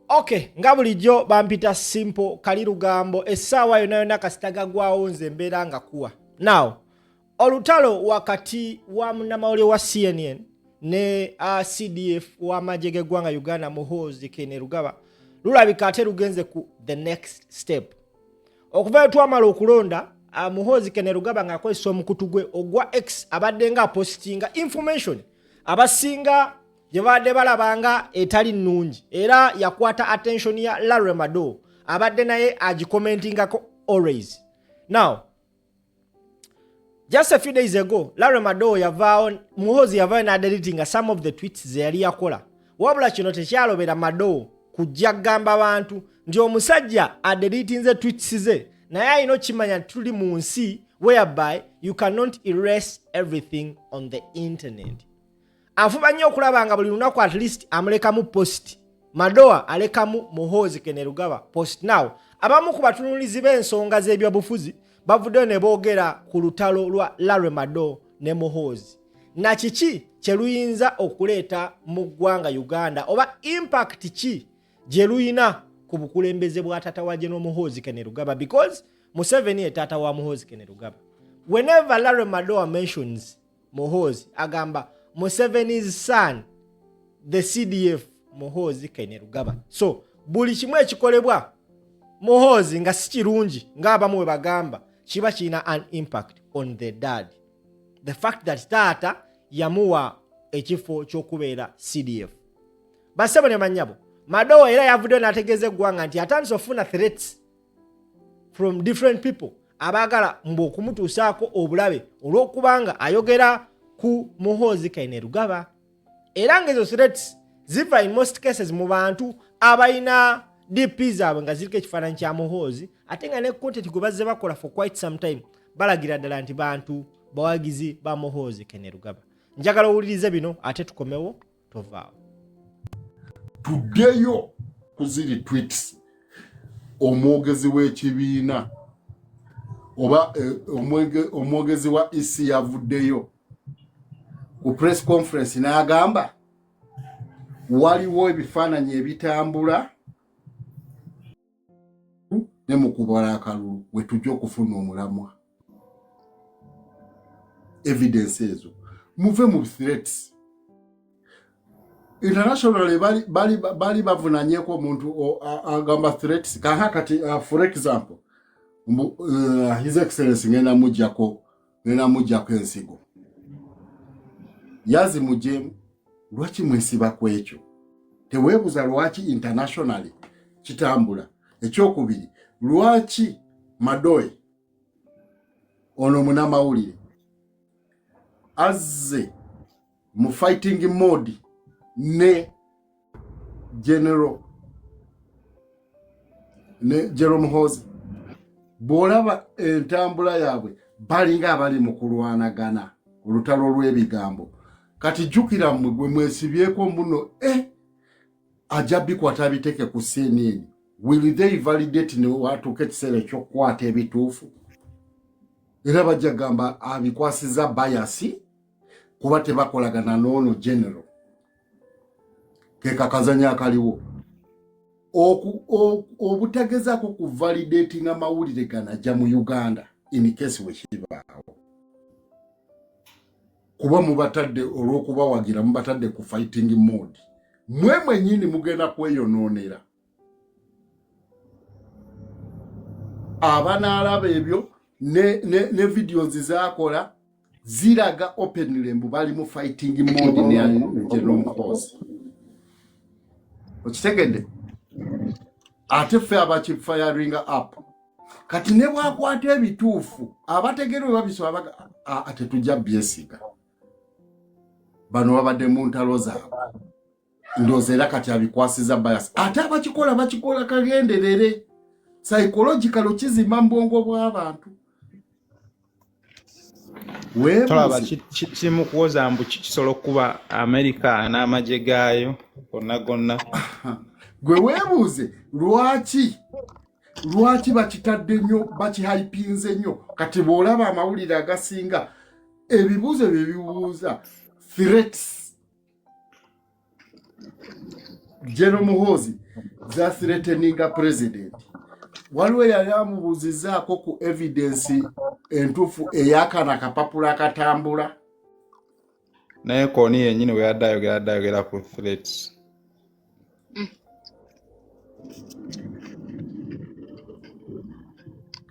Okay, nga bulijjo bampita Simple Kali Lugambo. Essaawa yonna yonna kasita gagwawo nze mbeera nga kuwa. Now, olutalo wakati wa munnamawulire wa CNN ne CDF w'amagye g'eggwanga Uganda Muhoozi Kainerugaba lulabika ate lugenze ku the next step. Okuva twamala okulonda, Muhoozi Kainerugaba ng'akozesa omukutu gwe ogwa X abadde nga apostinga information abasinga gye babadde balabanga etali nnungi, era yakwata attention ya Larry Madowo abadde naye agikomentingako always. Now, just a few days ago, Larry Madowo yavaawo, Muhoozi yavaayo n'adeletinga some of the tweets ze yali yakola. Wabula kino tekyalobera Madowo kujja kugamba bantu nti omusajja adeletinze tweets ze, naye alina okimanya nti tuli mu nsi whereby you cannot erase everything on the internet. Afuba nnyo okulaba nga buli lunaku at least amulekamu post. Madowa alekamu Muhoozi Kainerugaba post. Now, abamu ku batunuulizi b'ensonga z'ebyobufuzi bavuddeyo ne boogera ku lutalo lwa Larry Madowo ne Muhoozi na kiki kye luyinza okuleeta mu ggwanga Uganda, oba impact ki gye luyina ku bukulembeze bwa taata wa General Muhoozi Kainerugaba, because Museveni ye taata wa Muhoozi Kainerugaba. Whenever Larry Madowa mentions Muhoozi, agamba Museveni's son, the CDF Muhoozi Kainerugaba. So buli kimu ekikolebwa Muhoozi nga si kirungi ng'abamu bwe bagamba, kiba kirina an impact on the dad, the fact that taata yamuwa ekifo ky'okubeera CDF. Bassebo ne bannyabo, Madowa era yavuddeyo n'ategeeza eggwanga nti atandise okufuna threats from different people abaagala mbu okumutuusaako obulabe olw'okubanga ayogera ku Muhoozi Kainerugaba, era ng'ezo threats ziva in most cases mu bantu abalina DP zaabwe nga ziriko ekifaananyi kya Muhoozi, ate nga ne content gwe bazze bakola for quite some time balagira ddala nti bantu bawagizi ba Muhoozi Kainerugaba. Njagala owulirize bino ate tukomewo, tovaawo. Tuddeyo ku ziri tweets. Omwogezi w'ekibiina oba omwogezi wa EC yavuddeyo ku press conference n'agamba waliwo ebifaananyi ebitambula ne mu kubala akalulu we tujja okufuna omulamwa. Evidence ezo, muve mu threats. Internationally bali bavunanyeko omuntu agamba threats kanha. Kati for example, His Excellency ngenda mujjako ensigo yazimuggyemu. Lwaki mwesiba ku ekyo? Teweebuza lwaki internationally kitambula? Ekyokubiri, lwaki Madoe ono munamawulire azze mu fighting mode ne General Muhoozi? Bw'olaba entambula yaabwe, balinga abali mu kulwanagana olutalo lw'ebigambo. Kati jjukira mmwe gwe mwesibyeko muno, ajja bikwata biteeke ku CNN. Will they validate ne watuuka ekiseera ekyokukwata ebituufu? Era bajja gamba abikwasiza bias kuba tebakolagana n'ono general. Ke kakazanya akaliwo obutagezaako ku validatinga mawulire ganajja mu Uganda in case wekibaawo, kuba mubatadde olw'okubawagira, mubatadde ku fighting mode. Mwe mwennyini mugenda kweyonoonera. Abanaalaba ebyo ne videos zakola ziraga openly mbu bali mu fighting mode ne General Muhoozi. Okitegedde? Ate ffe abakifiringa up kati ne bwakwata ebituufu, abategere bwe babisoma tetujja byesiga. Bano babadde mu ntalo zaabwe, ndowooza era kati abikwasiza bias. Ate abakikola bakikola kagenderere, psychological kizimba mu bwongo bw'abantu. Tolaba Weebuuze. Kiri mu kuwoza mbu kisobola okuba Amerika n'amagye gaayo gonna gonna. Gwe weebuuze lwaki bakitadde nnyo, bakihypinze nnyo. Kati bw'olaba amawulire agasinga, ebibuuzo bye bibuuza threats. General Muhoozi Zathreateninga president. Waliwo yali amubuuzizaako ku evidence entuufu eyakana akapapula akatambula? Naye Kony yennyini bwe yadde ayogera, adde ayogera ku threats.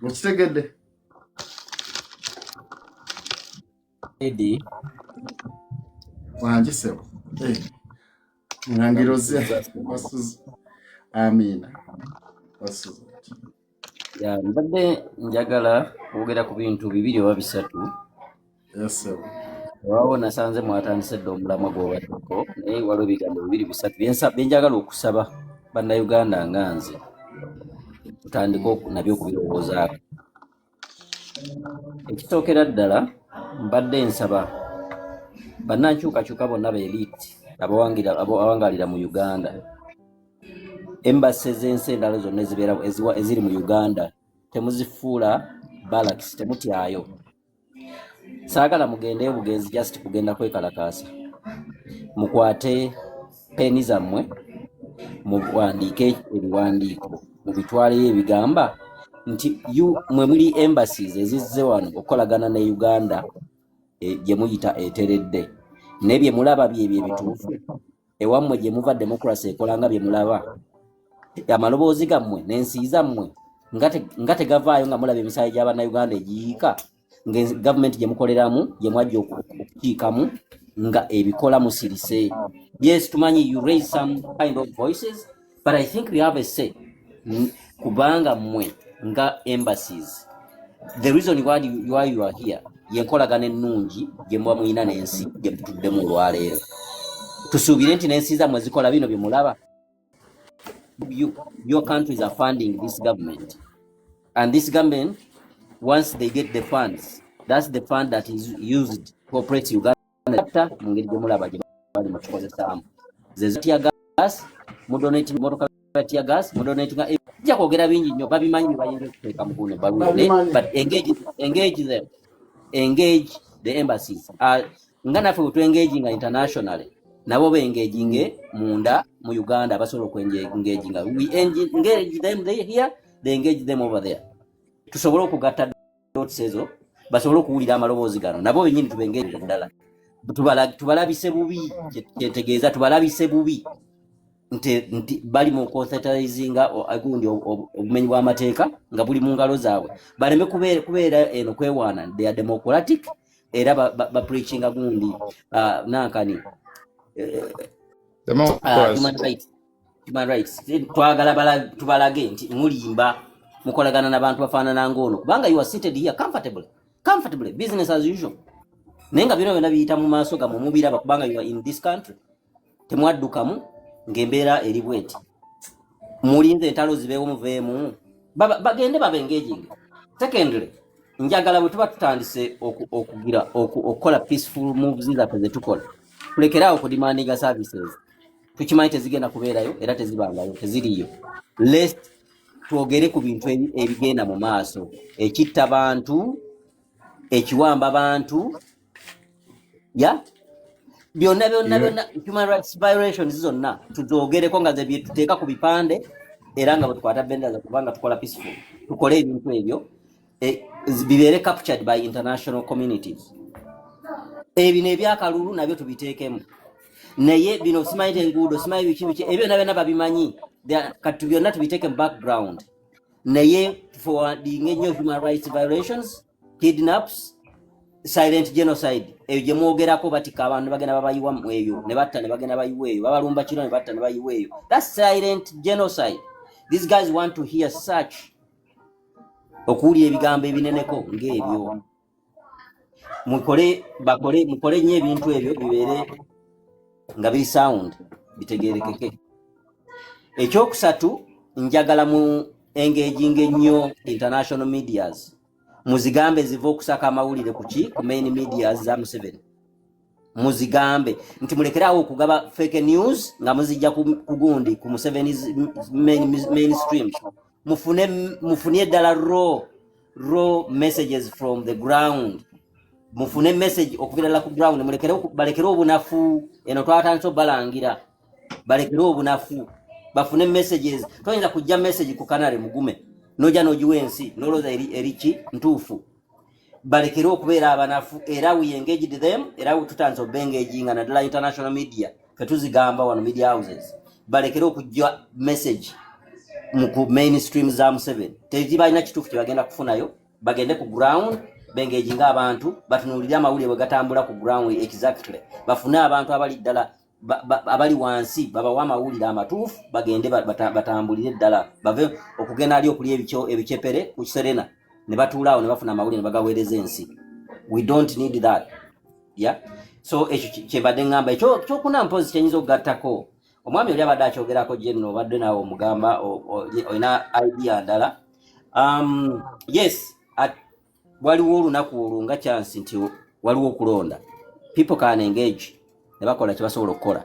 Okitegedde? Edi. Wangi sebo. Eh, Mulangira oze wasuze? Amiina, wasuze? Ya, mbadde njagala kwogera ku bintu bibiri oba bisatu. Yes sebo. Waawo nasanze mwatandise dda omulamwa gw'obaddeko, naye waliwo ebigambo bibiri bisatu bye njagala okusaba Bannayuganda nga nze tutandike nabyo okubirowoozaako. Ekisookera ddala, mbadde nsaba bannankyukakyuka bonna ba elite abawangaalira mu Uganda, embassy z'ensi endala zonna ezibeera eziri mu Uganda, temuzifuula barracks, temutyayo. Saagala mugendeyo bugenzi just kugenda kwekalakaasa. Mukwate peni zammwe, muwandiike ebiwandiiko, mubitwaleyo ebigamba nti mwe muli embassies ezizze wano okukolagana ne Uganda gye muyita eteredde, naye bye mulaba byebyo ebituufu? Ewammwe gye muva democracy ekola nga bye mulaba? Amaloboozi gammwe n'ensi zammwe nga tegavaayo nga mulaba emisaayi gy'Abannayuganda egiyiika, nga gavumenti gye mukoleramu, gye mwajja okukiikamu, nga ebikola musirise? Yes, tumanyi you raise some kind of voices, but I think we have a say, kubanga mmwe nga embassies, the reason why you are here yenkolagana ennungi gye muba mulina n'ensi gye mutuddemu olwaleero. Tusuubire nti n'ensi zammwe zikola bino bye mulaba? Your countries are funding this government, and this government, once they get the funds, that's the fund that is used to operate Uganda mu ngeri gye mulaba gye bali mu kikozesaamu. Ze tear gas mudonate, motoka ya tear gas mudonatinga. Sijja kwogera bingi nnyo, babimanyi bye bayinza okuteeka mu guno ebbaluwa. Babimanyi. But engage them, engage the embassies, nga naffe bwe twengaginga internationally, nabo bengaginge munda mu Uganda abasobola okwengaginga. We engage them, they here, they engage them over there, tusobole okugatta dots ezo, basobole okuwulira amaloboozi gano nabo benyini. Tubengage ddala, tubalabise bubi. Kyentegeeza tubalabise bubi nti bali mu conceptualizinga gundi obumenyi bw'amateeka nga buli mu ngalo zaabwe, baleme kubeera eno kwewaana. They are democratic era ba preachinga gundi nankani Democracy. Human rights, human rights. Twagala tubalage nti mulimba, mukolagana n'abantu bafaanana ng'ono, kubanga you are seated here comfortably, comfortably, business as usual, naye nga bino byonna biyita mu maaso gammwe, mubiraba, kubanga you are in this country. Temwaddukamu ng'embeera eri bweti, mulinze entalo zibeewo muveemu. Bagende baba engaging. Secondly, njagala bwe tuba tutandise okugira okukola peaceful moves zaffe ze tukola, tulekeraawo okudemandinga services. Tukimanyi tezigenda kubeerayo era tezibangayo, teziriyo. Lest twogere ku bintu ebigenda mu maaso, ekitta bantu, ekiwamba bantu, ya byonna byonna byonna, human rights violations zonna tuzogereko nga ze byetuteeka ku bipande, era nga bwetukwata bendera, kubanga tukola peaceful, tukole ebintu ebyo bibeere captured by international communities. Ebino ebyakalulu nabyo tubiteekemu, naye bino simanyi te enguudo, simanyi biki biki, ebyo byonna byonna babimanyi. Kati byonna tubiteeke mu background, naye forwarding ennyo human rights violations, kidnaps, silent genocide eyo gye mwogerako. Batika abantu ne bagenda babayiwa mu eyo ne batta, ne bagenda bayiwa eyo, babalumba kiro ne batta ne bayiwa eyo. That's silent genocide. These guys want to hear such, okuwulira ebigambo ebineneko ng'ebyo. Mukole, bakole, mukole nnyo ebintu ebyo bibeere nga biri sound, bitegerekeke. Ekyokusatu, njagala mu engaging ennyo international medias, muzigambe ziva okusaka amawulire kuki ku main medias za Museveni. Muzigambe nti mulekeraawo okugaba fake news nga muzijja ku gundi, ku Museveni's mainstream. Mufune eddala raw messages from the ground, mufune message okuviira ddala ku ground. Mulekere balekere obunafu. Eno twatandise obalangira balekere obunafu. Bafune messages. Toyinza kujja message ku kanale mugume nojja n'ogiwa ensi nolowooza eri eriki ntuufu. Balekere okubeera abanafu. Era we engaged them, era tutandise obengaginga, naddala international media. Fetuzigamba wano media houses balekere okujja message mu ku mainstream za Museveni. Tezibalina kituufu kyebagenda kufunayo. Bagende ku ground, bengaginga abantu, batunuulire amawulire bwe gatambula ku ground exactly, bafune abantu abali ddala abali wansi, babawe amawulire amatuufu, bagende batambulire ddala, bave okugenda ali okulya ebikyepere ku Serena ne batuula awo ne bafuna amawulire ne bagaweereza ensi. We don't need that, yeah. So ekyo kyembadde ŋŋamba. Ekyo kyokuna mpozi kyenyinza okugattako, omwami oli abadde akyogerako jenno, obadde naawe omugamba olina idea ndala. Yes, waliwo olunaku olwo nga chance nti waliwo okulonda, people can engage ne bakola kye basobola okukola.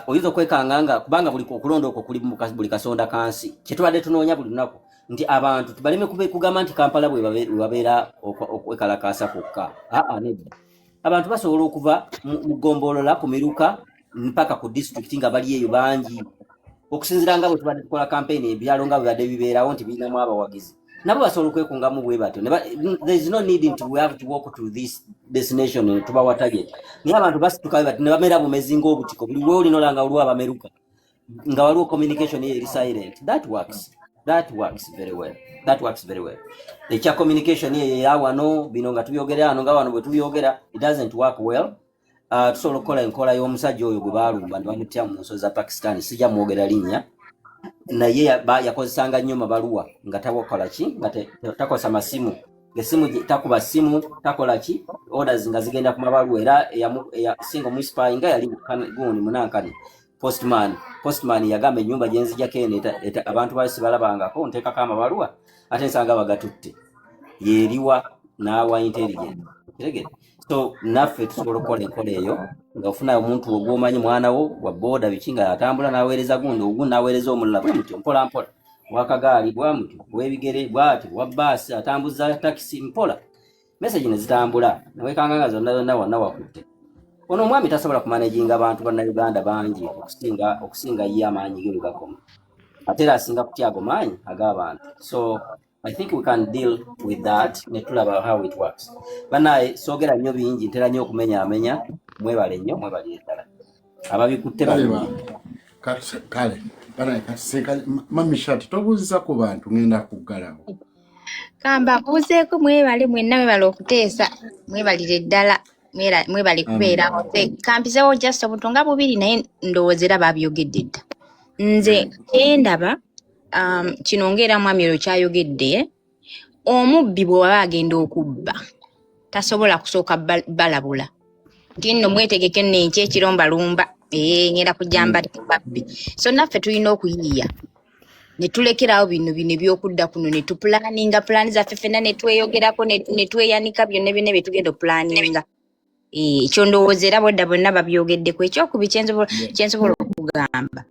Oyinza okwekanga nga kubanga buli okulonda okwo kuli mu buli kasonda kansi. Kyetubadde tunoonya buli lunaku nti abantu baleme kugamba nti Kampala bwe babeera okwekalakaasa kwokka. Aa, nedda, abantu basobola okuva mu ggombolola, ku miruka, mpaka ku disitulikiti nga bali eyo bangi, okusinziira nga bwe tubadde tukola campaign. Ebyalo nga bwe badde bibeerawo nti birinamu abawagizi, nabo basobola okwekungamu bwe batyo. There is no need nti we have to walk to this destination ne tubawa target, naye abantu basituka bwe bati ne bamera bumezi ng'obutiko. Buli we olina olanga waliwo abameruka nga waliwo communication eyo eri silent. That works, that works very well, that works very well. Ekya communication eyo eya wano, bino nga tubyogera wano, nga wano bwe tubyogera, it doesn't work well. Tusobola okukola enkola y'omusajja oyo gwe baalumba ne bamutya mu nsozi za Pakistan, sijja mwogera linnya, naye yakozesanga nnyo mabaluwa, nga takola ki, nga takozesa masimu, ng'essimu takuba simu, takola ki, orders nga zigenda ku mabaluwa. Era singa omuspy nga yali gundi munankani, postman. Postman yagamba, ennyumba gye nzijjako eno abantu bayo sibalabangako, nteekako amabaluwa ate nsanga bagatutte. Yeeriwa n'awa intelligent kiregere. So naffe tusobola okukola enkola eyo, nga ofuna omuntu ogwomanyi, mwana wo wa booda biki, nga atambula n'aweereza gundi, ogundi n'aweereza omulala, bwe mutyo mpola mpola, wakagaali bwa mutyo, w'ebigere bwatyo, wa baasi atambuza takisi mpola, message ne zitambula newekanga nga zonna zonna wonna wakutte. Ono omwami tasobola kumanaginga bantu bannayuganda bangi okusinga ye amaanyi ge bwe gakoma, ate era asinga kutya ago maanyi ag'abantu. So I think we can deal with that ne tulaba how it works. Banaye soogera nnyo bingi, ntera nnyo okumenyaamenya. Mwebale nnyo, mwebalire ddala ababikutte. Kale. Balungi. Kale banaye, kati mami Shati, tobuuziza ku bantu, ngenda kuggalawo. Kambabuuzeeko. Mwebale mwenna, mwebale okuteesa, mwebalire ddala, mwebale kubeerawo. Nze kampizewo just obuntu nga bubiri, naye ndowooza era babyogedde dda. Nze kyendaba, kino ng'era mwami oyo kyayogedde, omubbi bwe waba agenda okubba tasobola kusooka balabula nti nno mwetegeke nno enkya ekiro mbalumba, ee ngenda kujja babbi. So naffe tulina okuyiiya ne tulekerawo bino ebyokudda kuno ne tupulaninga pulaani zaffe ffenna ne tweyogerako ne tweyanika byonna byonna bye tugenda okupulaninga. Ekyo ndowooza era bodda bonna babyogeddeko. Ekyokubi kyensobola okugamba,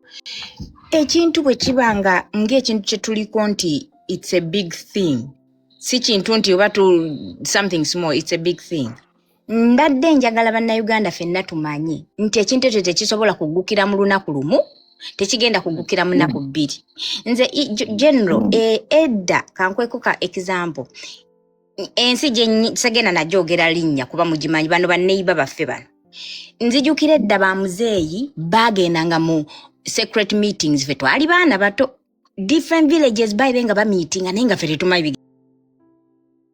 ekintu bwe kiba nga ng'ekintu kye tuliko nti it's a big thing, si kintu nti oba tu something small, it's a big thing. Mbadde njagala bannayuganda ffenna tumanye nti ekintu ekyo tekisobola kuggukira mu lunaku lumu, tekigenda kuggukira mu nnaku 2. Nze general edda kankweko ka example. Ensi gye segenda nagyogera linnya kuba mugimanyi, bano banneiba baffe bano. Nzijukira edda ba muzeeyi bagendanga mu secret meetings, ffe twali baana bato, different villages bayibe nga bamiitinga, naye nga ffe tetumanyi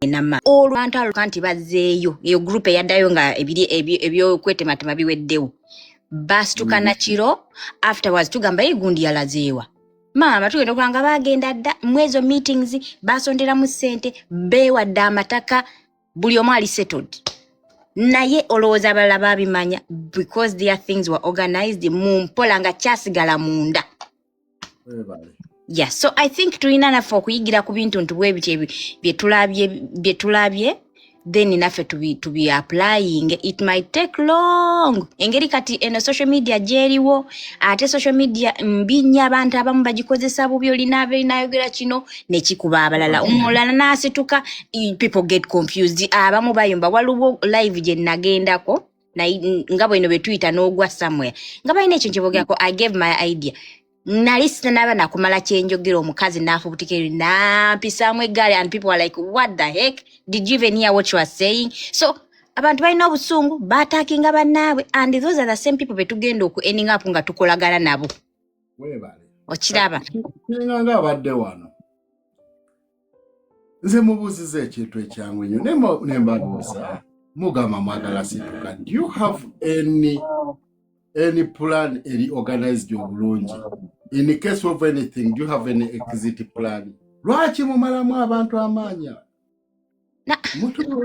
bigenda ma olwo. Abantu aluka nti bazzeeyo, eyo group eyaddayo nga ebyokwetematema biweddewo, basituka na kiro. Afterwards tugamba, ye gundi yalazeewa maama? Tugenda okulaba nga bagenda dda mu ezo meetings, basonderamu ssente, beewadde amataka, buli omu ali settled. Naye olowooza abalala babimanya? Because their things were organized mu mpola, nga kyasigala munda. Webale. Yeah, so I think tulina naffe okuyigira ku bintu nti bwe bityo bye tulabye, then naffe tubi applying. It might take long, engeri kati eno social media gyeriwo, ate social media mbi nnyo, abantu abamu bagikozesa bubi. Olina nayogera kino nekikuba abalala, omulala n'asituka, people get confused, abamu bayomba. Waliwo live gye nagendako naye nga bweno bwe tuyita n'ogwa somewhere nga balina ekyo kyebogerako. I gave my idea. Nali sinaba nakumala kyenjogera, omukazi n'afubutika eri nampisaamu eggaali, and people were like, "What the heck? Did you even hear what you are saying?" So abantu balina obusungu, batakinga bannaabwe, and those are the same people betugenda oku ending up nga tukolagana nabo. Weebale. Okiraba? Kiringa nga abadde wano, nze mubuuziza ekintu ekyangu ennyo, ne mbabuuza, mugamba mwagala situka, do you have any plan eri organized obulungi? In case of anything, do you have any exit plan? Lwaki mumalamu abantu amaanya?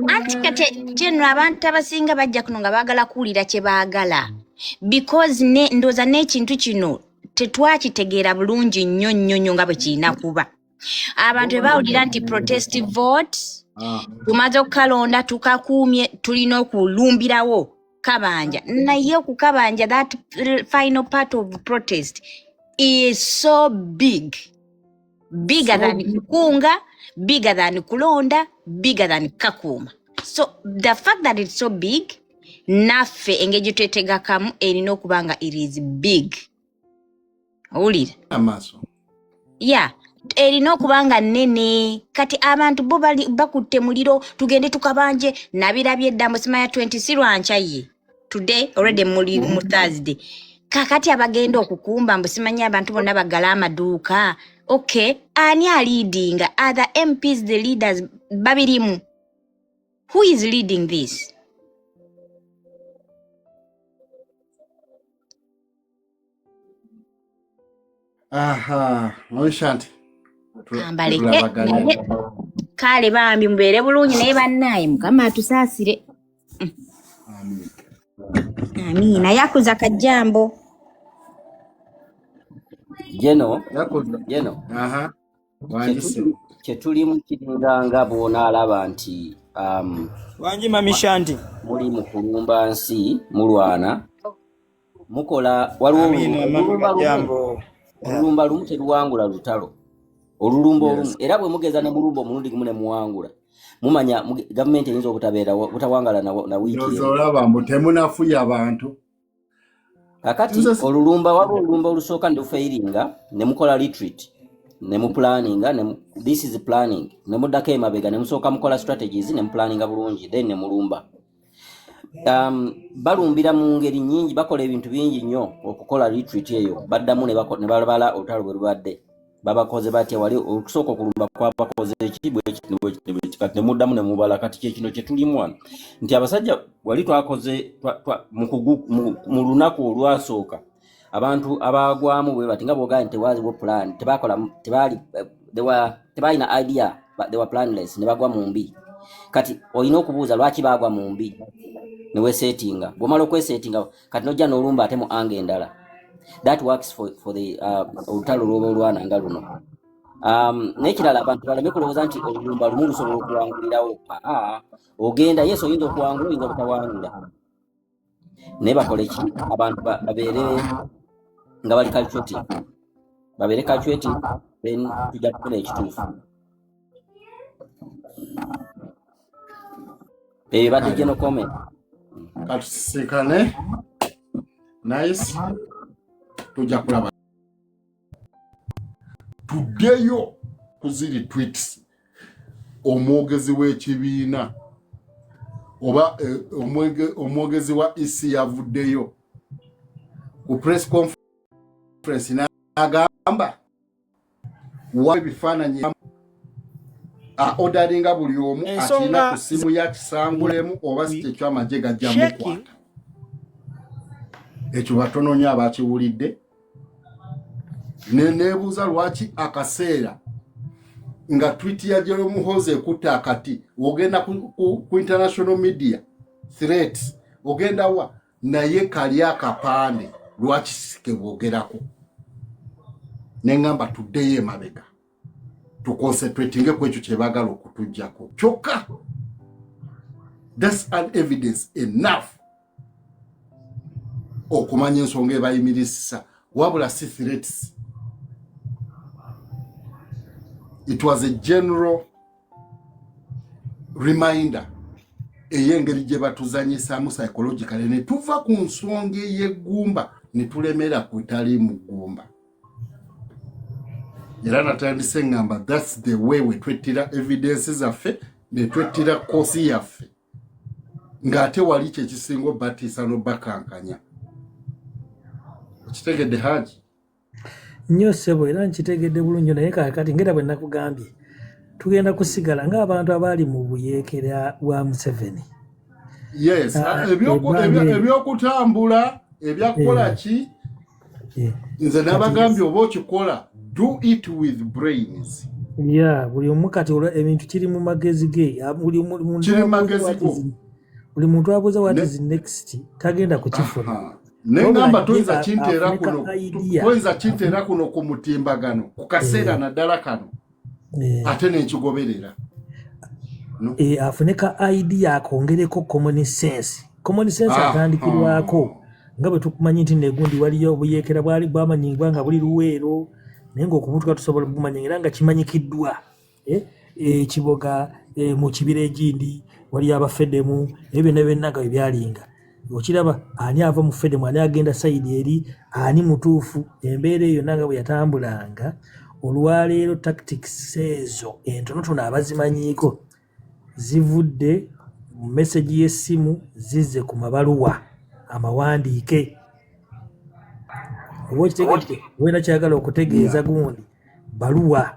Anti kati general, abantu abasinga bajja kuno nga baagala kuwulira kye baagala, because ne ndowooza n'ekintu kino tetwakitegeera bulungi nnyo nnyo nnyo nga bwe kirina kuba. Abantu bwe bawulira nti protest vote, tumaze okukalonda, tukakuumye, tulina okulumbirawo kabanja, naye okukabanja, that final part of protest is so big, bigger So than big. kukunga, bigger than kulonda, bigger than kakuuma. So the fact that it's so big, naffe engeri gye twetegakamu erina okuba nga it is big, owulira? Amaaso. Ya, erina okuba nga nnene. Kati abantu bo bali bakutte muliro, tugende tukabanje. Nabirabye edda musimanya 20 si lwankya, ye today already muli mu Thursday. Kakati abagenda okukumba mbu simanyi abantu bonna baggale amaduuka. Okay, ani aliidinga? Are the MPs the leaders? Babirimu, who is leading this? Aha, Oishanti. Kambaleke. Tulabagane. Naye kale bambi mubeere bulungi, naye bannaaye Mukama atusaasire. Amin. Amiina. Yakuza kajjambo. Geno. Yakuza. Geno. Aha. Wandise. Kye tulimu kiringa nga bw'onaalaba nti Wangi mami Shanti. muli mu kulumba nsi, mulwana, mukola, waliwo Amiina mami. olulumba lumu. Kajambo. Olulumba lumu teruwangula lutalo, olulumba olumu. Yes. Era bwe mugeza ne mulumba omulundi gumu ne muwangula, mumanya gavumenti eyinza obutabeera butawangala na wiiki Ndowooza emu. olaba mbu temunafuya bantu. Kakati olulumba, waliwo olulumba olusooka ne lufairinga, ne mukola retreat, ne muplanninga, this is planning, ne muddako emabega, ne musooka mukola strategies, ne muplanninga bulungi, then ne mulumba. Balumbira mu ngeri nnyingi, bakola ebintu bingi nnyo okukola retreat eyo. Baddamu ne balabala olutalo bwe lubadde, babakoze batya wali okusooka okulumba kwabakoze eki, bwekiti bwekiti bwekiti. Kati ne muddamu ne mubala. Kati kye kino kye tulimu wano nti abasajja wali twakoze mu lunaku olwasooka, abantu abagwamu bwe bati nga bwogambye nti tewaaliwo plan, tebakola, tebaali, they were, tebalina idea, but they were planless, ne bagwa mu mbi. Kati olina okubuuza lwaki baagwa mu mbi, ne weesetinga. Bw'omala okwesetinga, kati nojja n'olumba ate mu angle endala that works for the olutalo lw'oba olwana nga luno. N'ekirala, abantu baleme kulowooza nti olulumba lumu lusobola okuwangulirawo. Aa, ogenda, yes, oyinza okuwangula, oyinza obutawangula, naye bakole ki? Abantu babeere nga bali calculative, babeere calculative, then tujja kufuna ekituufu. Eyo ebadde general comment. Katusisikane. Nice. Tujja kulaba. Tuddeyo ku ziri tweets. Omwogezi w'ekibiina oba omwogezi wa EC yavuddeyo ku press conference n'agamba wa ebifaananyi aodaringa buli omu Ensonga akirina ku simu ya kisangulemu oba si kyekyo amagye gajja Shaking. mukwata. Ekyo batono nnyo abakiwulidde. Ne neebuuza lwaki akaseera nga tweet ya General Muhoozi ekutte akati, ogenda ku international media threats, ogenda wa, naye kali akapande lwaki sikebwogerako? Neŋŋamba tuddeyo emabega, tuconcentratinge ku ekyo kye baagala okutuggyako kyokka. That's an evidence enough okumanya ensonga ebayimirisisa, wabula si threats. It was a general reminder ey'engeri gye batuzanyisaamu psychologically, ne tuva ku nsonga ey'eggumba ne tulemera ku tali mu ggumba. Era natandise ngamba that's the way we twettira evidence zaffe ne twettira koosi yaffe, ng'ate wali kyekisinga obatiisa n'obakankanya. Okitegedde, Haji? Nnyo ssebo, era nkitegedde bulungi. Naye kaakati ngera bwe nakugambye, tugenda kusigala ng'abantu abaali mu buyeekera bwa Museveni. Yes. Ebyokutambula, ebyakukola ki, nze nabagambye oba okikola, do it with brains. Ya, buli omu kati olwa ebintu kiri mu magezi ge. Buli muntu Kiri mu abuuza magezi what go. Buli muntu abuuza what is next tagenda kukifuna. Aha. Neŋŋamba Wabula toyinza ye kinteera afune kuno ka idea. Toyinza kinteera kuno ku mutimbagano ku kaseera naddala kano ate nenkigoberera. No? Afune ka idea akongereko common sense. Common sense atandikirwako nga bwe tukumanyi nti negundi waliyo obuyeekera bwali bwamanyibwa nga buli Luweero, naye ng'okubutuka tusobola bumanya era nga kimanyikiddwa. Ekiboga mu kibira egindi waliyo abafedemu, ebyo byonna byonna nga bwe byalinga. Okiraba ani ava mu fedemu, ani agenda side eri, ani mutuufu. Embeera eyo yonna nga bwe yatambulanga, olwaleero tactics ezo entonotono abazimanyiiko zivudde mu message y'essimu, zizze ku mabaluwa amawandiike. Oba okitegedde, wena kyagala okutegeeza gundi baluwa.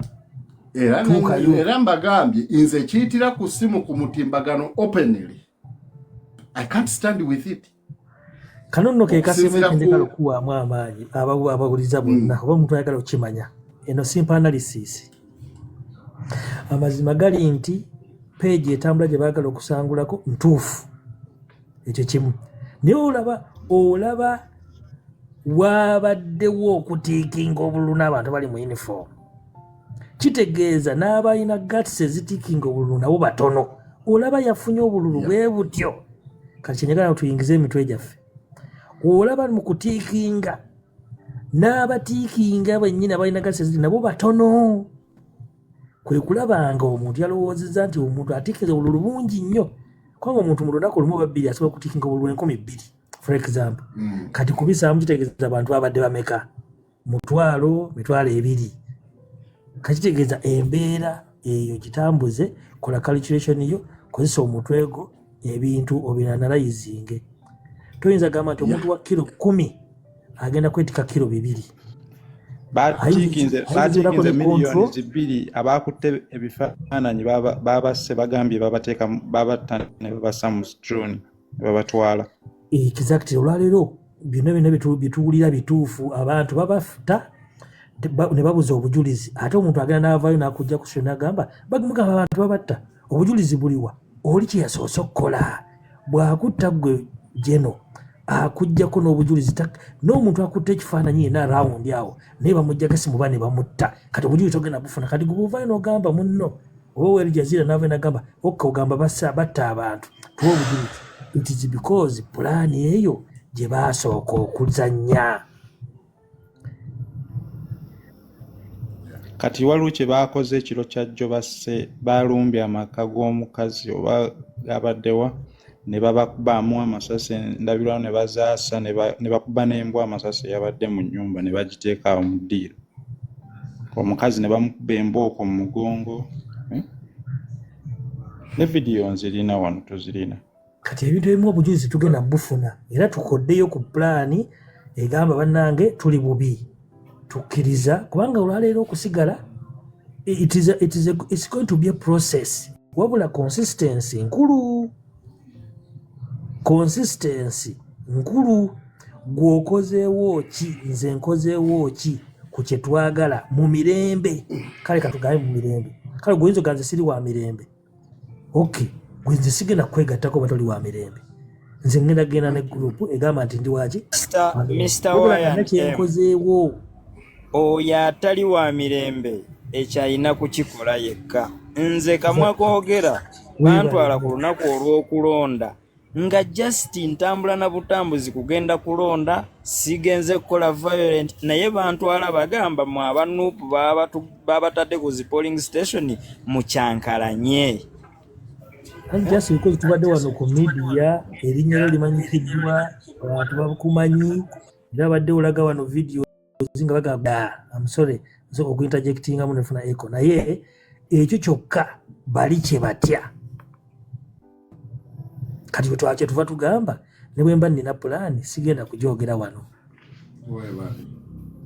Era Tuukayo. Era mbagambye nze kiyitira ku ssimu ku mutimbagano openly, I can't stand with it. Kano nno ke kaseemu Okusinziira ekendekala okuwaamu amaanyi abawuliza bonna oba omuntu ayagala okukimanya. Eno simple analysis. Amazima gali nti peegi etambula gye baagala okusangulako ntuufu, ekyo kimu. Naye olaba wabaddewo okutiikinga obululu n'abantu bali mu uniform, kitegeeza n'abalina guts ezitiikinga obululu nabo batono. Olaba yafunye obululu bwe butyo. Kati kyenjagala tuyingize emitwe gyaffe, olaba mu kutiikinga n'abatiikinga bennyini abalina guts eziri nabo batono. Kwe kulaba nga omuntu yalowoozezza nti omuntu atiikinze obululu bungi nnyo, kubanga omuntu mu lunaku lumu oba bbiri asobola okutiikinga obululu 2000, for example. Kati kubisaamu kitegeeza abantu babadde bameka? 1000, 20,000. Kakitegeeza embeera eyo gitambuze, kola calculation yo, kozesa omutwe gwo, ebintu obinanalyzinge. Toyinza gamba nti omuntu wa kiro 10 agenda kwetika kiro 2. Batiikinze Ayinza batiikinze ne control. miliyoni 2. Abakutte ebifaananyi babasse, bagambye babateeka babatta ne babassa mu drone ne babatwala. Exactly. Olwaleero byonna byonna byetuwulira bituufu. Abantu babafuta ne babuza obujulizi, ate omuntu agenda n'avaayo n'akujja ku sio n'agamba mugamba abantu babatta, obujulizi buliwa? Oli kye yasoose okukola bw'akutta ggwe geno akuggyako n'obujulizi. N'omuntu akutta ekifaananyi yenna arawundi awo naye bamuggyako esimu ba ne bamutta. Kati obujulizi togenda bufuna. Kati gwe bw'ovaayo n'ogamba munno oba oweri Jazeera n'avayo n'agamba okka ogamba batta abantu, tuwe obujulizi. It is because pulaani eyo gye baasooka okuzannya. Kati waliwo kye baakoze ekiro kya jjo, basse balumbye amaka g'omukazi oba gabaddewa ne babakubaamu amasasi endabirwamu ne bazaasa ne bakuba n'embwa amasasi eyabadde mu nnyumba ne bagiteeka awo mu ddiiro, omukazi ne bamukuba embooko mu mugongo, eh? Ne vidiyo nzirina wano, tuzirina. Kati ebintu ebimu obujulizi tugenda bufuna, era tukoddeyo ku pulaani egamba bannange tuli bubi, tukkiriza kubanga olwaleero okusigala it's going to be a process. Wabula consistency nkulu, consistency nkulu. Gw'okozeewo ki, nze nkozeewo ki ku kye twagala mu mirembe? Kale katugambe mu mirembe. Kale gwe oyinza ogamba nze siri wa mirembe. Okay, gwe nze sigenda kwegattako oba toli wa mirembe. Nze ngenda genda ne group egamba nti ndi waki. Mr. Wabula nina Y&M, kyenkozeewo. Oyo atali wa mirembe ekyo alina kukikola yekka. Nze kamwa koogera, bantwala ku lunaku olw'okulonda nga just ntambula na butambuzi kugenda kulonda, sigenze kukola violent, naye bantwala bagamba mwe aba NUP babatadde ku zi polling station mukyankalanye. Anti just because tubadde wano ku media, erinnya lyo limanyikiddwa, abantu bakumanyi, era badde olaga wano video nga bagamba, "I'm sorry, Nsobola okuinterjectingamu nefuna echo, naye ekyo kyokka bali kye batya. Kati bwe twakye tuva tugamba ne bwe mba nnina pulaani sigenda kugyogera wano. Webale.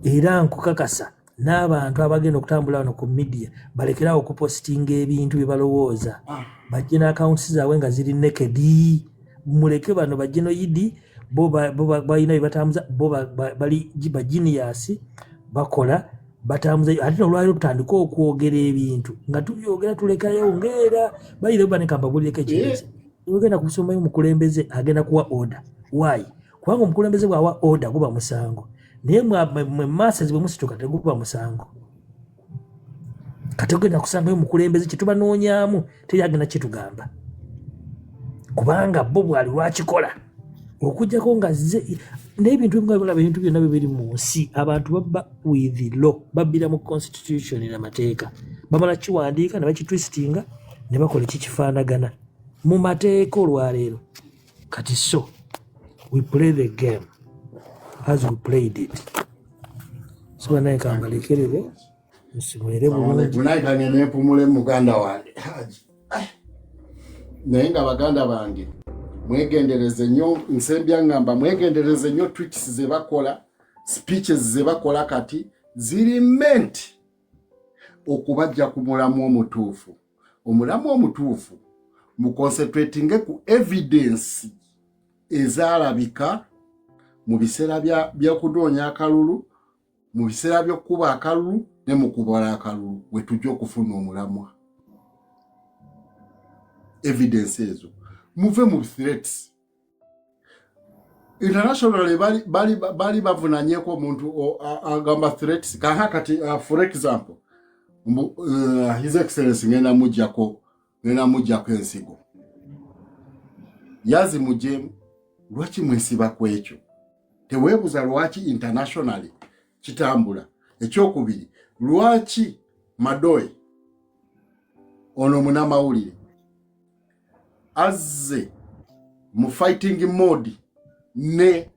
Era nkukakasa n'abantu abagenda okutambula wano ku media balekerawo okupositinga ebintu bye balowooza, bajje n'accounts zaabwe nga ziri naked. Muleke bano bagenoyidi bo balina bye batambuza, bo bali ba genius, bakola batambuza. Ate nolwaliro tutandike okwogera ebintu nga tubyogera tulekayo ngaera bayire baneka. Mbabulireko ekintu, ogenda kusomayo omukulembeze agenda kuwa order. Why? Kubanga omukulembeze bw'awa order guba musango, naye mwe masses bwe musituka teguba musango. Kati ogenda kusangayo omukulembeze kyetuba teri agenda kitugamba, kubanga bo bwali lwakikola okujjako nga ze n'ebintu ebimu bilaba. Ebintu byonna bye biri mu nsi, abantu babba with law, babbira mu constitution namateeka. Bamala kiwandiika ne bakitwistinga ne bakola ekikifaanagana mu mateeka olwaleero. Kati so we play the game as we played it. So banaye kambalekerere nsimwere bulungi. Naye kange nempumule muganda wange Haji. Ah. Naye nga baganda bange mwegendereze nnyo, nsembya ngamba mwegendereze nnyo tweets ze bakola, speeches ze bakola kati ziri meant okubajja ku mulamu omutuufu. Omulamu omutuufu muconcentratinge ku evidence ezaalabika mu biseera by'okunoonya akalulu, mu biseera by'okkuba akalulu ne mu kubala akalulu, we tujja okufuna omulamwa. Evidence ezo, muve mu threats. Internationally bali bavunanyeko omuntu agamba threats kaha. Kati for example His Excellence ngenda mujjako ensigo yazimugyeemu. Lwaki mwesiba ku ekyo? Teweebuza lwaki internationally kitambula? Ekyokubiri, lwaki Madoy ono munamawulire azze mu fighting mode ne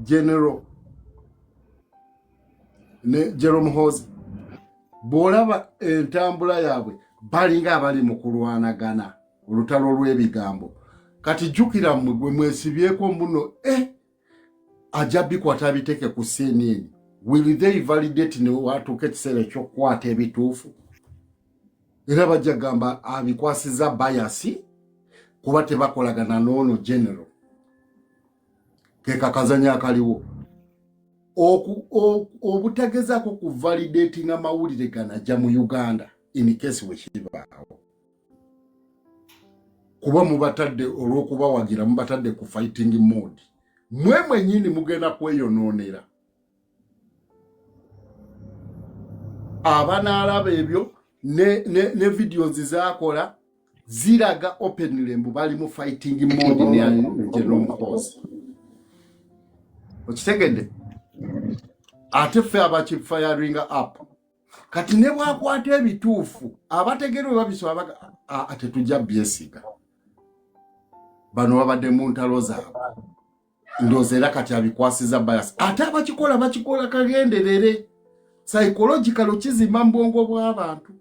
general, ne General Muhoozi? Bw'olaba entambula yaabwe balinga abali mu kulwanagana olutalo lw'ebigambo. Kati jjukira mmwe gwe mwesibyeko muno ajja bikwata abiteeke ku CNN. Will they validate ne watuuka ekiseera ekyokukwata ebituufu? Era bajja gamba abikwasiza bias kuba tebakolagana n'ono general. Ke kakazanya akaliwo obutagezaako ku validating amawulire ganajja mu Uganda in case wekibaawo, kuba mubatadde olw'okubawagira, mubatadde ku fighting mode. Mwe mwennyini mugenda kweyonoonera. Abanaalaba ebyo ne videos zakola ziraga openly mbu bali mu fighting mode ne General Muhoozi. Okitegedde? Ate ffe abakifiringa up kati ne bwakwata ebituufu, abategere bwe babisoma tetujja byesiga. Bano babadde mu ntalo zaabwe, ndowooza era kati abikwasiza bias. Ate abakikola bakikola kagenderere, psychological kizimba mu bwongo bw'abantu.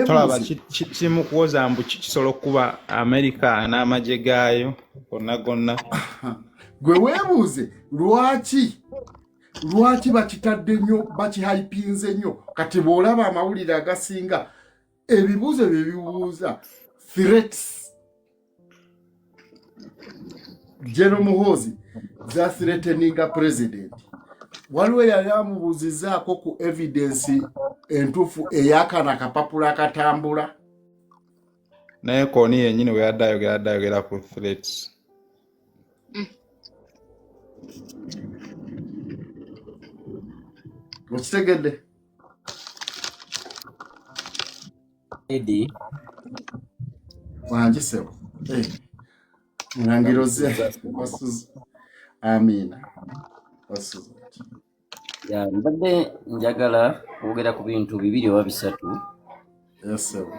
Tolaba Weebuuze. Kiri kuwoza mbu kisobola okuba Amerika n'amagye gaayo gonna gonna. Gwe weebuuze lwaki bakitadde nnyo, bakihypinze nnyo. Kati bw'olaba amawulire agasinga, ebibuuzo bye bibuuza threats General Muhoozi zathreateninga president. Waliwo yali amubuuzizaako ku evidence entuufu eyakana akapapula akatambula? Naye Kony yennyini bwe yadde ayogera, adde ayogera ku threats. Okitegedde? Eddie. Wangi sebo. Mulangira oze wasuze? Amiina, wasuze? Ya, mbadde njagala kwogera ku bintu bibiri oba bisatu. Yes sebo.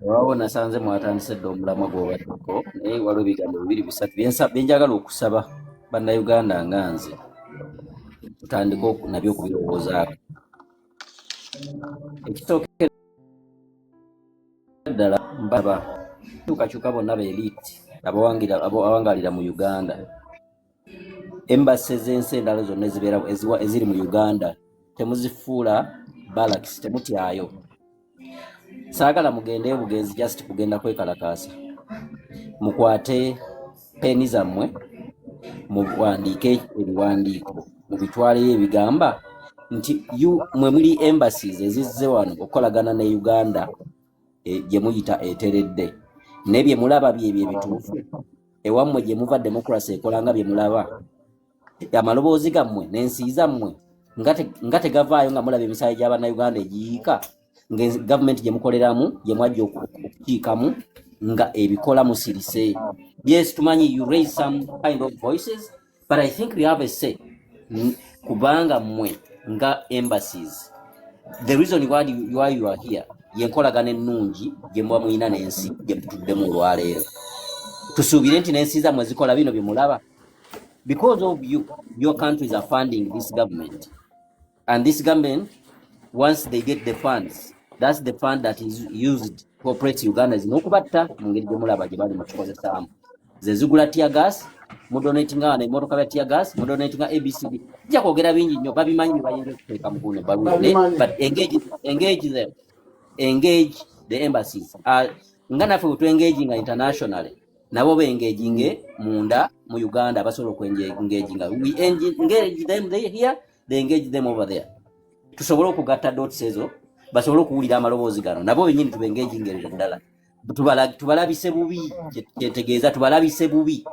Waawo nasanze mwatandise dda omulamwa gw'obaddeko, naye waliwo ebigambo bibiri bisatu bye njagala okusaba bannayuganda nga nze. Tutandike nabyo okubirowoozaako. Ekisookera ddala, mbaba kyukakyuka bonna ba elite abawangalira mu Uganda, embassy z'ensi endala zonna ezibeera eziri mu Uganda, temuzifuula barracks, temutyayo. Saagala mugendeyo bugenzi just kugenda kwekalakaasa. Mukwate peni zammwe, muwandiike ebiwandiiko, mubitwaleyo ebigamba nti mwe muli embassies ezizze wano okukolagana ne Uganda gye muyita eteredde, naye bye mulaba byebyo ebituufu. Ewammwe gye muva democracy ekola nga bye mulaba? Amaloboozi gammwe n'ensi zammwe nga tegavaayo, nga mulaba emisaayi gy'Abannayuganda egiyiika, nga gavumenti gye mukoleramu, gye mwajja okukiikamu, nga ebikola musirise? Yes, tumanyi you raise some kind of voices, but I think we have a say, kubanga mmwe nga embassies, the reason why you are here yenkolagana ennungi gye muba mulina n'ensi gye mutuddemu olwaleero. Tusuubire nti n'ensi zammwe zikola bino bye mulaba? Because of you, your countries are funding this government, and this government, once they get the funds, that's the fund that is used to operate Uganda n'okubatta mu ngeri gye mulaba gye bali mu kikozesaamu. Ze zigula tear gas, mudonatinga wano emmotoka bya tear gas, mudonatinga ABCD. Sijja kwogera bingi nnyo, babimanyi bye bayinza okuteeka mu guno ebbaluwa. Babimanyi. But engage them, engage the embassies, nga naffe bwe twengaginga internationally, nabo bengaginge munda mu Uganda basobola okwengaginga. We engage them they here, they engage them over there, tusobole okugatta dots ezo, basobole okuwulira amaloboozi gano. Nabo benyini tubengagingerera ddala. Tubalabise bubi. Kyetegeeza tubalabise bubi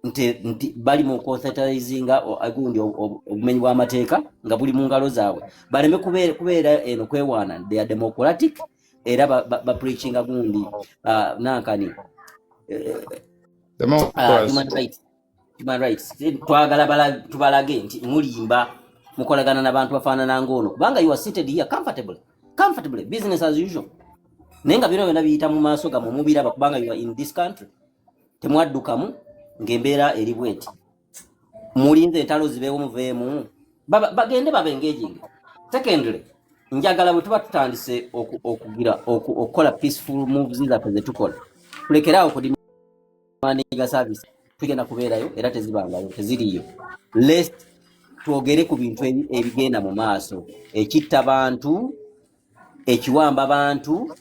nti bali mu concertizinga gundi obumenyi bw'amateeka nga buli mu ngalo zaabwe. Baleme kubeera eno kwewaana. They are democratic era bapreachinga gundi, nankani, Democracy. Human rights, human rights. Twagala tubalage nti mulimba, mukolagana n'abantu bafaanana ng'ono, kubanga you are seated here comfortably, business as usual, naye nga byonna byonna biyita mu maaso gammwe, mubiraba, kubanga you are in this country. Temwaddukamu ng'embeera eri bweti. Mulinze entalo zibeewo muveemu? Bagende babe engaging. Secondly, njagala bwe tuba tutandise okugira okukola peaceful moves zaffe ze tukola, tulekeraawo kudemandinga service. Tugenda kubeerayo era tezibangayo, teziriyo. Lest twogere ku bintu ebigenda mu maaso, ekitta bantu, ekiwamba bantu,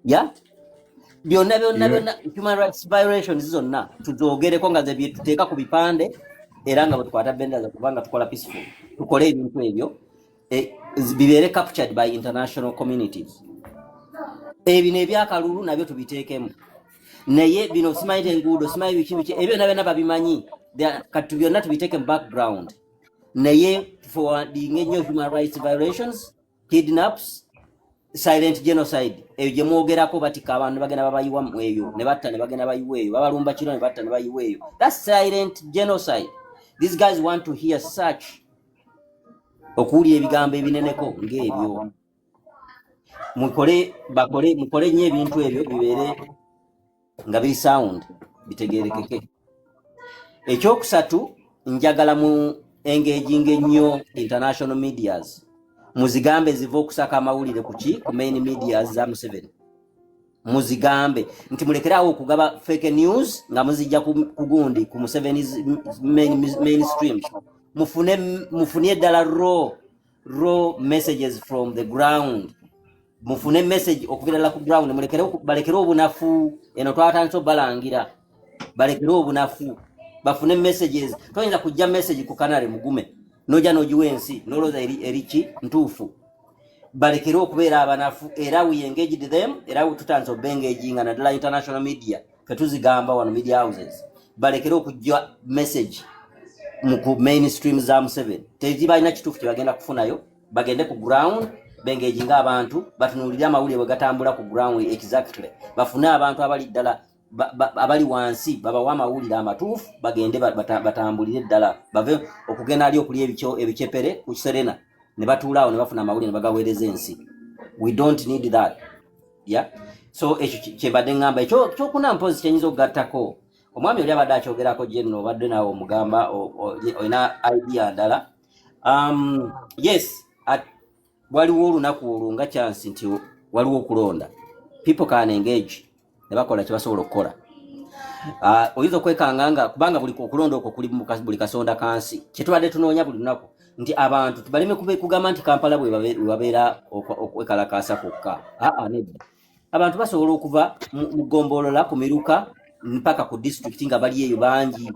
ya byonna byonna byonna, human rights violations zonna tuzoogereko nga ze byetuteeka ku bipande, era nga bwe tukwata bendera, kubanga tukola peaceful, tukole ebintu ebyo bibeere captured by international communities. Ebino ebyakalulu nabyo tubiteekemu, naye bino simanyi enguudo, simanyi biki biki, ebyo byonna byonna babimanyi. Kati byonna tubiteeke mu background, naye forwarding ennyo human rights violations, kidnaps, silent genocide eyo gye mwogerako. Batika abantu ne bagenda babayiwa mu eyo ne batta, ne bagenda bayiwa eyo, babalumba kiro ne batta ne bayiwa eyo. That's silent genocide. These guys want to hear such, okuwulira ebigambo ebineneko ng'ebyo. Mukole, bakole, mukole nnyo ebintu ebyo bibeere nga biri sound, bitegerekeke. Ekyokusatu, njagala mu engaging ennyo international medias, muzigambe ziva okusaka amawulire kuki ku main medias za Museveni. Muzigambe nti mulekeraawo okugaba fake news nga muzijja ku gundi, ku Museveni's mainstreams. Mufune eddala raw messages from the ground. Mufune message okuviira ddala ku ground. Mulekere balekere obunafu. Eno twatandise obalangira balekere obunafu, bafune messages. Toyinza kujja message ku kanale mugume noja nogiwa ensi nolowooza eri ki ntuufu. Balekere okubeera abanafu. Era we engaged them, era tutandise obengaginga, naddala international media. Fetuzigamba wano media houses balekere okujja message mu ku mainstream za Museveni. Tezibalina kituufu kye bagenda kufunayo. Bagende ku ground, bengaginga abantu, batunuulire amawulire bwe gatambula ku ground exactly. Bafune abantu abali ddala abali wansi, babawe amawulire amatuufu, bagende batambulire ddala, bave okugenda ali okulya ebicepere ku Serena ne batuula awo ne bafuna amawulire ne bagaweereza ensi. We don't need that. Yeah, so ekyo kyembadde ŋŋamba. Ekyo kyokuna, mpozi kyenyinza okugattako, Omwami oli abadde akyogerako jenno, obadde naawe omugamba olina idea ndala. Yes, waliwo olunaku olwo nga chance nti waliwo okulonda, people can engage ne bakola kye basobola okukola. Oyinza okwekanga nga kubanga buli okulonda okwo kuli mu buli kasonda kansi. Kyetubadde tunoonya buli lunaku nti abantu baleme kugamba nti Kampala bwe babeera okwekalakaasa kwokka. Aa, nedda, abantu basobola okuva mu ggombolola, ku miruka, mpaka ku disitulikiti nga bali eyo bangi,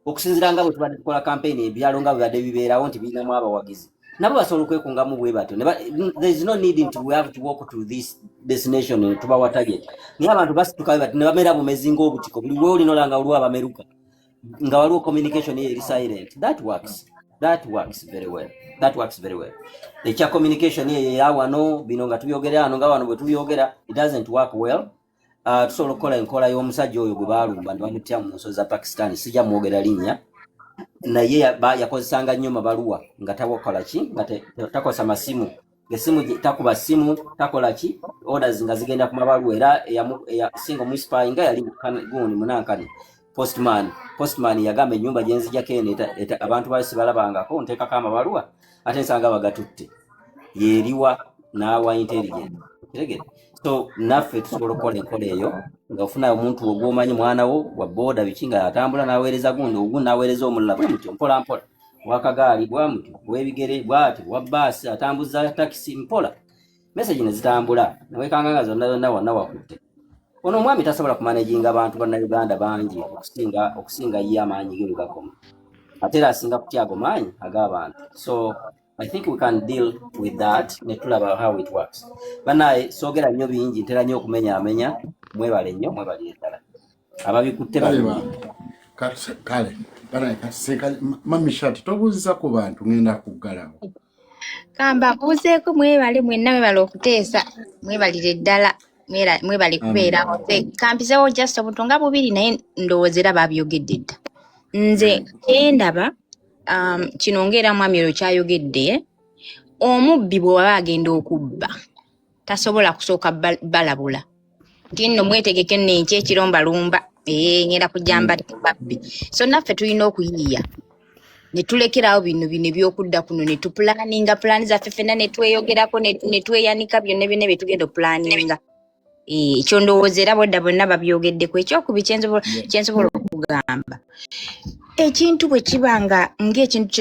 okusinziira nga bwe tubadde tukola campaign ebyalo nga bwe badde bibeerawo nti birinamu abawagizi, nabo basobola okwekungamu bwe batyo. There is no need nti we have to walk to this destination ne tubawa target, naye abantu basituka bwe bati ne bamera bumezi ng'obutiko. Buli weolina olanga waliwo abameruka nga waliwo communication eyo eri silent. That works, that works very well, that works very well. Ekya communication eyo eya wano, bino nga tubyogera wano, nga wano bwe tubyogera, it doesn't work well. Tusobola okukola enkola y'omusajja oyo gwe baalumba ne bamutya mu nsozi za Pakistan, sijja mwogera linnya, naye yakozesanga nnyo mabaluwa nga takola ki, nga takozesa masimu, ng'essimu takuba simu, takola ki, orders nga zigenda ku mabaluwa. Era eyasinga omuspy nga yali gundi munankani, postman. Postman yagamba, ennyumba gye nzijjako eno abantu bayo sibalabangako, nteekako amabaluwa ate nsanga bagatutte, yeeriwa n'awa intelligence. Kitegere? So naffe tusobola okukola enkola eyo nga ofuna omuntu ogwomanyi, mwana wo wa booda biki, nga atambula n'aweereza gundi, ogundi n'aweereza omulala, bwe mutyo mpola mpola, wakagaali bwa mutyo, bwebigere bwati, wa baasi atambuza takisi mpola, message ne zitambula newekanga nga zonna zonna wonna wakutte. Ono omwami tasobola kumanaginga bantu bannayuganda bangi okusinga ye amaanyi ge bwe gakoma, ate era asinga kutya ago maanyi ag'abantu. So I think we can deal with that ne tulaba how it works. Banaye soogera nnyo bingi, ntera nnyo okumenyaamenya. Mwebale nnyo, mwebalire ddala ababikutte. Kale. Balungi. Kale banaye kati mami Shati, tobuuziza ku bantu, ngenda kuggalawo. Kambabuuzeeko, mwebale mwenna, mwebale okuteesa, mwebalire ddala, mwebale kubeerawo. Nze kampizewo just obuntu nga bubiri, naye ndowooza era babyogedde dda. Nze kyendaba, kino ng'era mwami oyo kyayogedde, omubbi bwe waba agenda okubba tasobola kusooka balabula nti nno mwetegeke nno enkya ekiro mbalumba, ee ngenda kujja babbi. So naffe tulina okuyiiya ne tulekerawo bino ebyokudda kuno ne tupulaninga pulaani zaffe ffenna ne tweyogerako ne tweyanika byonna byonna bye tugenda okupulaninga. Eh, ekyo ndowooza era bwedda bonna babyogeddeko. Ekyokubi kyensobola okugamba, ekintu bwe kiba nga ng'ekintu kye